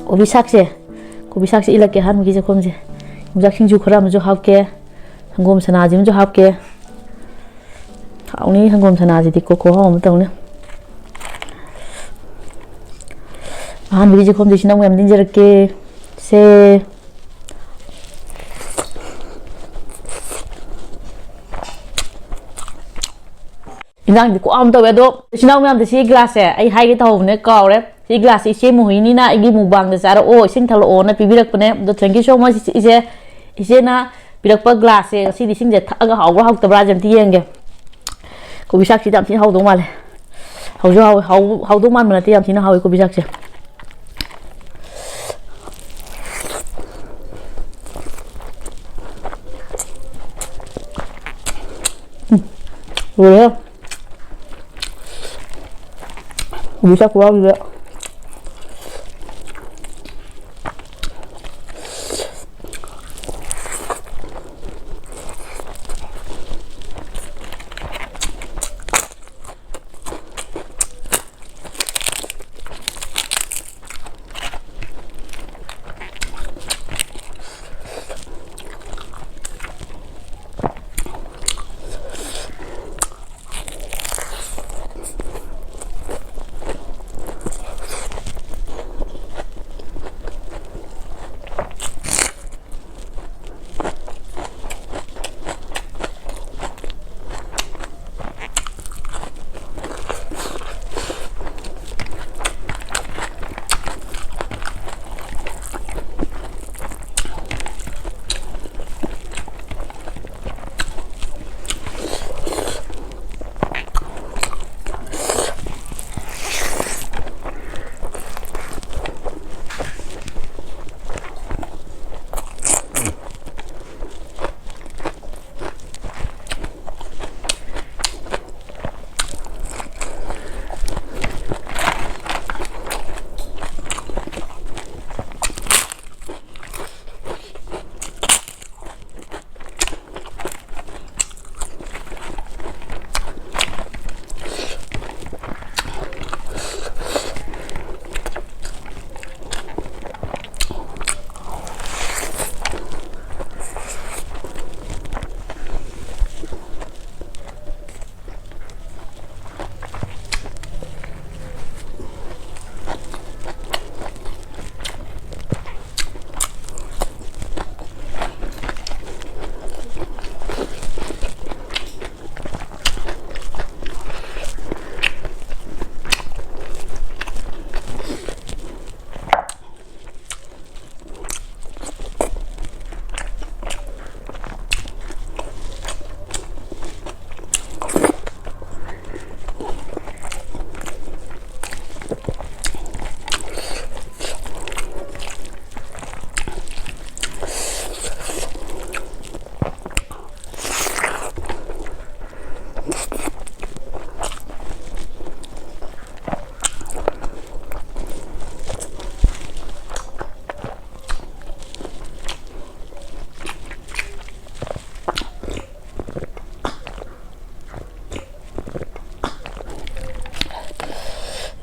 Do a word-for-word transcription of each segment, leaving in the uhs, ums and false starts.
ꯀꯣꯕꯤ ꯁꯥꯛꯁꯦ, ꯀꯣꯕꯤ ꯁꯥꯛꯁꯦ ꯏꯜꯂꯛꯀꯦ ꯑꯍꯥꯟꯕꯒꯤ ꯆꯥꯛꯈꯨꯝꯁꯦ꯫ ꯌꯣꯡꯆꯥꯛ ꯁꯤꯡꯖꯨ ꯈꯔ ꯑꯃꯁꯨ ꯍꯥꯞꯀꯦ꯫ ꯁꯪꯒꯣꯝ ꯁꯅꯥꯁꯤꯃꯁꯨ ꯍꯥꯞꯀꯦ꯫ ꯍꯥꯎꯅꯤ ꯁꯪꯒꯣꯝ ꯁꯅꯥꯁꯤꯗꯤ ꯀꯣ, ꯈꯨꯍꯥꯎ ꯑꯃ ꯇꯧꯅꯤ꯫ ꯑꯍꯥꯟꯕꯒꯤ ꯆꯥꯛꯈꯨꯝꯁꯦ ꯏꯆꯤꯟ ꯏꯅꯥꯎ ꯃꯌꯥꯝ ꯏꯟꯖꯔꯛꯀꯦ꯫ ꯁꯦ꯫ ꯏꯟꯖꯥꯡꯗꯤ ꯈꯨꯍꯥꯎ ꯑꯃ ꯇꯧꯋꯦ꯫ ꯑꯗꯣ ꯏꯆꯤꯟ ꯏꯅꯥꯎ ꯃꯌꯥꯝꯗ ꯁꯤ ꯒ꯭ꯂꯥꯁꯁꯦ ꯑꯩ ꯍꯥꯏꯒꯦ ꯇꯧꯍꯧꯕꯅꯦ, ꯀꯥꯎꯔꯦ꯫ ꯁꯤ ꯒ꯭ꯂꯥꯁꯁꯦ ꯏꯆꯦ ꯃꯨꯍꯤꯅꯤꯅ ꯑꯩꯒꯤ ꯃꯨꯛꯕꯥꯡꯗ ꯆꯥꯔꯛꯑꯣ, ꯏꯁꯤꯡ ꯊꯛꯂꯛꯑꯣꯅ ꯄꯤꯕꯤꯔꯛꯄꯅꯦ꯫ ꯑꯗꯣ thank you so much ꯏꯆꯦ, ꯏꯆꯦꯅ ꯄꯤꯔꯛꯄ ꯒ꯭ꯂꯥꯁꯁꯦ꯫ ꯉꯁꯤꯗꯤ ꯏꯁꯤꯡꯁꯦ ꯊꯛꯑꯒ ꯍꯥꯎꯕ꯭ꯔꯥ ꯍꯥꯎꯇꯕ꯭ꯔꯥꯁꯦ ꯑꯝꯇ ꯌꯦꯡꯒꯦ꯫ ꯀꯣꯕꯤ ꯁꯥꯛꯁꯤꯗꯤ ꯌꯥꯝ ꯊꯤꯅ ꯍꯥꯎꯗꯧ ꯃꯥꯜꯂꯦ꯫ ꯍꯥꯎꯁꯨ ꯍꯥꯎꯋꯦ, ꯍꯥꯎ-, ꯍꯥꯎꯗꯧ ꯃꯥꯟꯕ ꯅꯠꯇꯦ, ꯌꯥꯝ ꯊꯤꯅ ꯍꯥꯎꯋꯦ ꯀꯣꯕꯤ ꯁꯥꯛꯁꯦ꯫ ꯎꯝ, ꯂꯣꯏꯔꯦ꯫ ꯀꯣꯕꯤ ꯁꯥꯛ ꯈꯨꯍꯥꯎꯁꯤꯗ꯫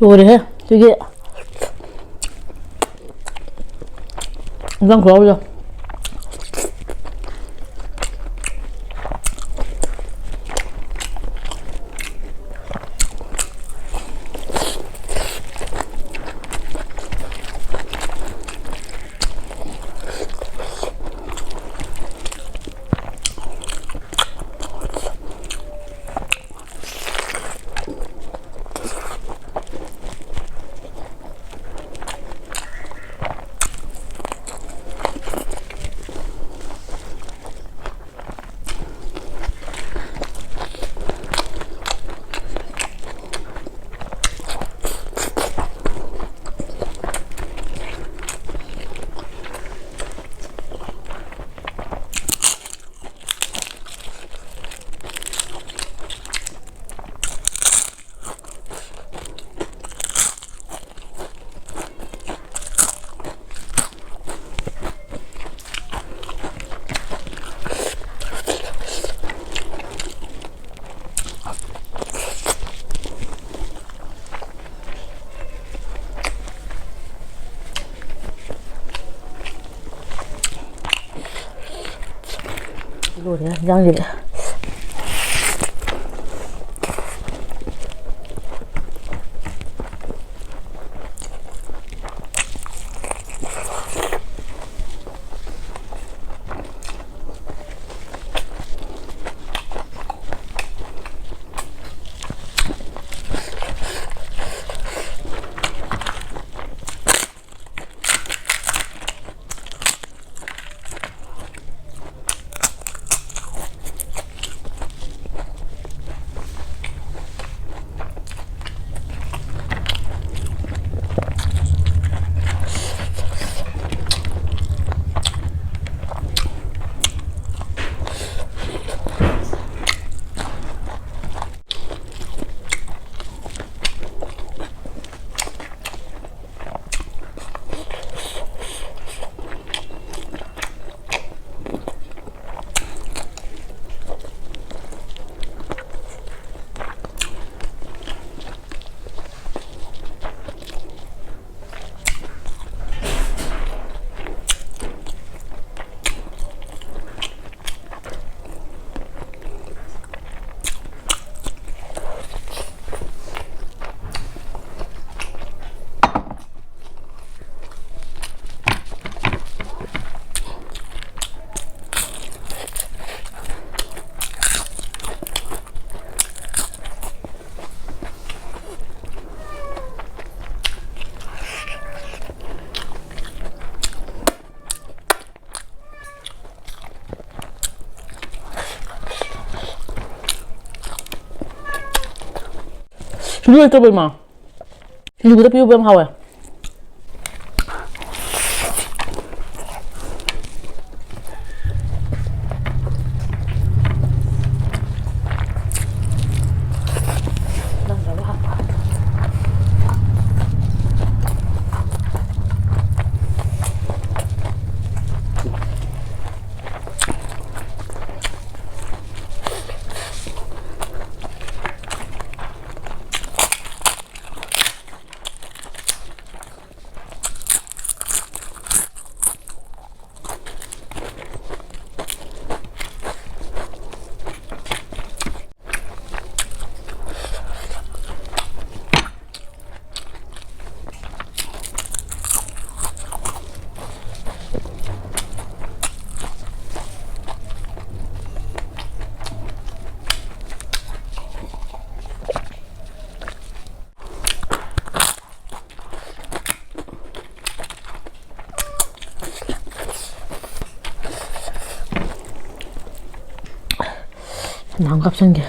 ꯂꯣꯏꯔꯦꯍꯦ ꯁꯤꯒꯤ ꯏꯟꯖꯥꯡ ꯈꯨꯍꯥꯎꯁꯦ꯫ ꯂꯣꯏꯔꯦ ꯏꯟꯖꯥꯡꯁꯤꯗꯤ꯫ ꯁꯤꯡꯖꯨ ꯂꯩꯇ꯭ꯔꯕꯣ, ꯏꯃꯥ? ꯁꯤꯡꯖꯨꯗ ꯄꯤꯔꯨꯕ ꯌꯥꯝ ꯍꯥꯎꯋꯦ꯫ ꯅꯍꯥꯟ ꯀꯥꯞꯁꯟꯒꯦ꯫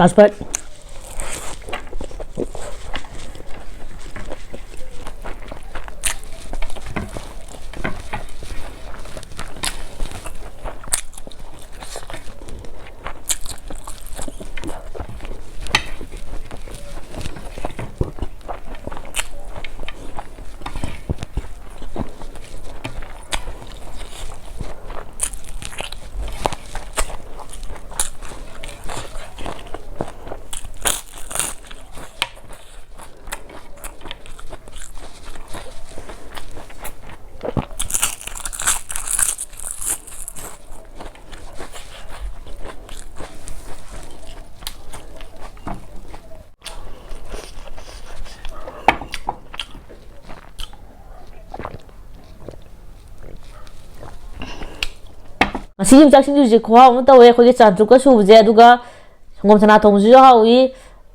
Expert. ꯉꯁꯤꯒꯤ ꯌꯣꯡꯆꯥꯛ ꯁꯤꯡꯖꯨꯁꯦ ꯈꯨꯍꯥꯎ ꯑꯃ ꯇꯧꯋꯦ, ꯑꯩꯈꯣꯏꯒꯤ ꯆꯥꯟꯇ꯭ꯔꯨꯛꯀ ꯁꯨꯕꯁꯦ, ꯑꯗꯨꯒ ꯁꯪꯒꯣꯝ ꯁꯅꯥ ꯊꯣꯡꯕꯁꯤꯁꯨ ꯍꯥꯎꯏ,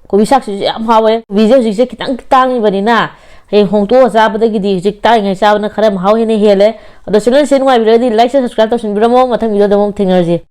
ꯀꯣꯕꯤ ꯁꯥꯛꯁꯤꯁꯨ ꯌꯥꯝ ꯍꯥꯎꯋꯦ꯫ ꯀꯣꯕꯤꯁꯦ ꯍꯧꯖꯤꯛꯁꯦ ꯈꯤꯇꯪ ꯇꯥꯡꯉꯤꯕꯅꯤꯅ ꯍꯌꯦꯡ ꯍꯣꯡꯇꯣꯛꯑ ꯆꯥꯕꯗꯒꯤꯗꯤ ꯍꯧꯖꯤꯛ ꯇꯥꯡꯉꯤꯉꯩ ꯆꯥꯕꯅ ꯈꯔ ꯃꯍꯥꯎ ꯍꯦꯟꯅ ꯍꯦꯜꯂꯦ꯫ ꯑꯗꯣ channel ꯁꯦ ꯅꯨꯡꯉꯥꯏꯕꯤꯔꯒꯗꯤ like share subscribe ꯇꯧꯁꯤꯟꯕꯤꯔꯝꯃꯣ꯫ ꯃꯊꯪ video ꯗ ꯑꯃꯨꯛ ꯊꯦꯡꯅꯔꯁꯤ꯫